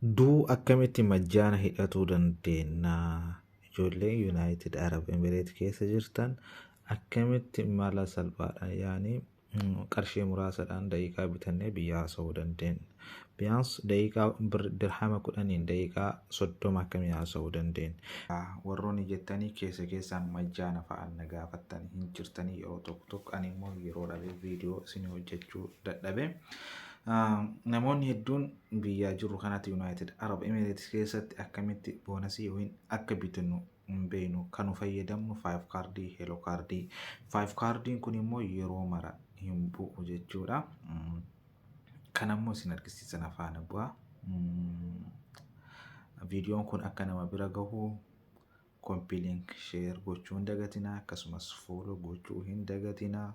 Duu akkamitti majjaana hidhatuu dandeenna? Ijoollee United Arab Emirates keessa jirtan akkamitti mala salphaadhaan yaani qarshii muraasadhaan daqiiqaa bitannee biyya haasa'uu dandeenya? Biyaans daqiiqaa dirhama 10n daqiiqaa 30 akkamii haasa'uu dandeenya? Warroonni jettanii keessa keessaan majjaana fa'aan na gaafattanii hin jirtanii yeroo tokko tokko ani immoo yeroo dhabee viidiyoo isinii hojjechuu dadhabe. Namoonni hedduun biyyaa jirru kanatti United Arab Emirates keessatti akkamitti boonasii yookiin akka bitannu hin beeknu. Kan nu fayyadamnu 5 kaardii, hello kaardii. 5 kaardiin kun immoo yeroo mara hin bu'u jechuudha. Kan ammoo isin argisiisan afaan bu'a. Viidiyoon kun akka nama bira gahu copy link share gochuu hin dagatinaa akkasumas follow gochuu hin dagatinaa.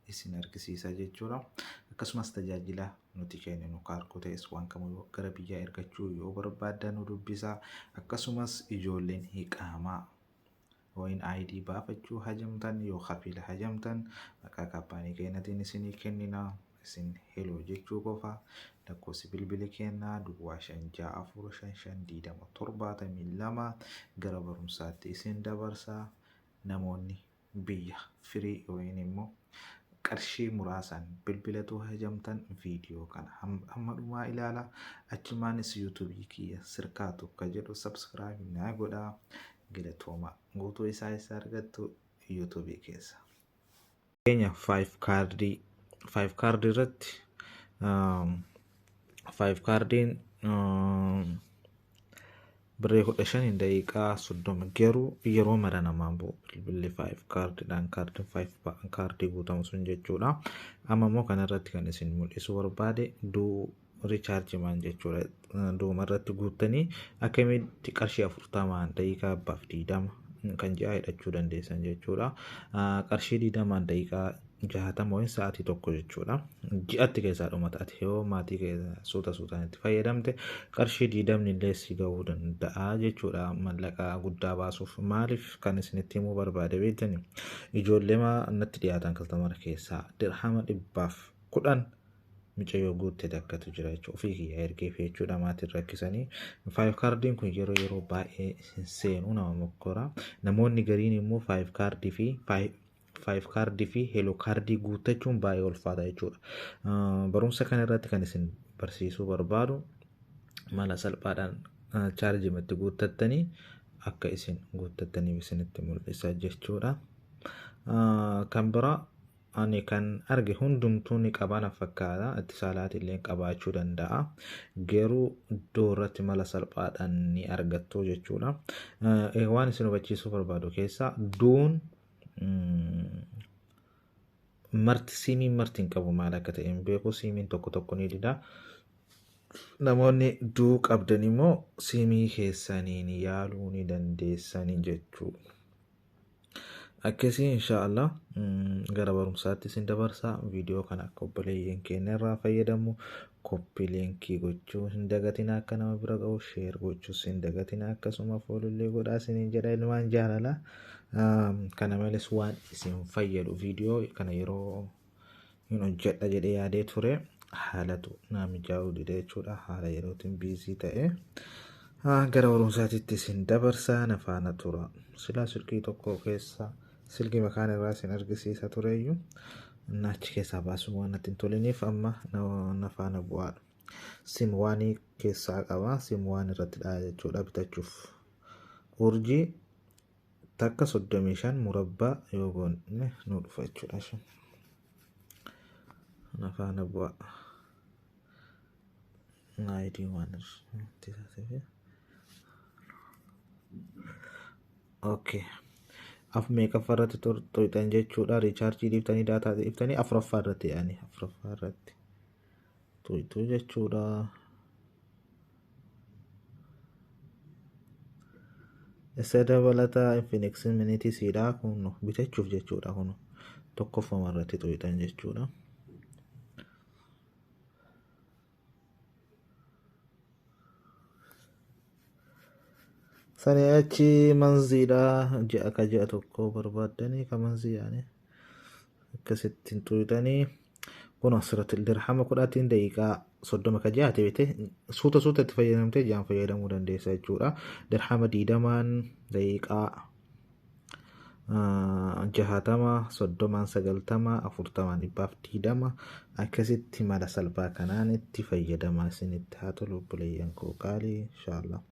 Isin argisiisa jechuudha. Akkasumas tajaajila nuti kenninu kaargoo ta'es waan kamuu gara biyyaa ergachuu yoo barbaaddan nu dubbisaa. Akkasumas ijoolleen hiqaamaa yookiin ID baafachuu hajamtan yoo kafiila hajamtan maqaa kaampaanii keenyatiin isinii kennina. Isin heloo jechuu qofa lakkoofsi bilbila keenyaa duwwaa 5 6 4 5 5 20 72 gara barumsaatti isin dabarsa. Namoonni biyya firii yookiin immoo qarshii muraasaan bilbilatuu hajamtan viidiyoo kana hamma dhumaa ilaala. Achumaanis yuutuubii kiyya sirkaatu ka jedhu subscribe naa godhaa. Galatooma guutuu isaa isa argattu yuutuubii keessa. Keenya 5 kaardii 5 kaardii irratti 5 kaardiin birrii 15 daqiiqaa 30 garuu yeroo mara namaan bu'u bilbilli 5 kaardiidhaan kaardiin 5 kaardii guutamu sun jechuudha. Amma immoo kanarratti kan isin mul'isuu barbaade duu richaarjimaan jechuudha. Duuma irratti guuttanii akkamitti qarshii 40n daqiiqaa abbaaf 20 kan ji'a hidhachuu dandeessan jechuudha. Qarshii 20n daqiiqaa 60 yookiin sa'aatii tokko jechuudha. Ji'atti keessaa dhumata ati yoo maatii kee suuta suutaan itti fayyadamte qarshii 20 illee si ga'uu danda'a jechuudha. Mallaqa guddaa baasuuf maaliif kan isinitti himuu barbaade beektani? Ijoollee natti dhiyaatan kastamara keessaa dirhama 110 micayyoo guutte takkatu jira jechuudha. Ofii kiyyaa ergeef jechuudha maatiin rakkisanii. Faayiv kaardiin kun yeroo yeroo baay'ee hin seenu nama mokkora. Namoonni gariin immoo faayiv kaardii fi faayiv kaardii fi heloo kaardii guuttachuun baay'ee ulfaata jechuudha. Barumsa kana irratti kan isin barsiisuu barbaadu mala salphaadhaan chaarjii itti guuttattanii akka isin guuttattaniif isinitti mul'isa jechuudha. Kan biraa Ani kan arge hundumtuu ni qaba na fakkaata. Itti saalaati illee qabaachuu danda'a. Garuu iddoo irratti mala salphaadhaan ni argattu jechuudha. Waan isin hubachiisuu barbaadu keessaa duun marti siimiin marti hin qabu maal akka ta'e hin beeku. Siimiin tokko tokko ni dida. Namoonni duu qabdan immoo siimii keessaniin yaaluu ni dandeessanii jechuudha. Akkasii insha Allah gara barumsaatti isin dabarsa. Viidiyoo kana akka obboleeyyan keenya irraa fayyadamu koppi liinkii gochuu hin dagatina akka nama bira ga'u sheer gochuus hin dagatina akkasuma foolullee godhaa isiniin jedha ilmaan jaalala. Kana malees waan isin fayyadu viidiyoo kana yeroo hin hojjedha jedhee yaadee ture haalatu naa mijaa'uu dide jechuudha haala yerootiin biizii ta'e gara barumsaatitti isin dabarsaa na faana tura silaa silkii tokko keessa silkii makaan irraa isin argisiisa tureyyuu na achi keessaa baasuun waan natti hin toliniif amma na faana bu'aadha. Sim waanii keessaa qaba sim waan irratti dha'a jechuudha bitachuuf urjii takka 35 murabbaa yoo goone nu dhufa jechuudha isheen. Kana faana bu'a. ID waan irratti taatee. Okay. Af meeqaffaa irratti tuqxan jechuudha. Riichaarjii dhiiftanii daataa dhiiftanii afuraffaa irratti yaani afuraffaa irratti tuqxu jechuudha. Isa dabalataa Infinix Minitii siidhaa kun bitachuuf jechuudha kun tokkoffama irratti tuqxan jechuudha. Sanii achi manziidha ji'a ka ji'a tokko barbaaddanii ka manzii yaani akkasitti tuqxanii kun asirratti dirhama kudhatiin daqiiqaa 30 ka ji'aate bite suuta suuta itti fayyadamtee ji'aan fayyadamuu dandeessa jechuudha. Dirhama 20n daqiiqaa 60, 30n 90, 40n 120. Akkasitti mala salphaa kanaan itti fayyadamaa. Isinitti haa tolu, obboleeyyan koo qaalii, inshaallah.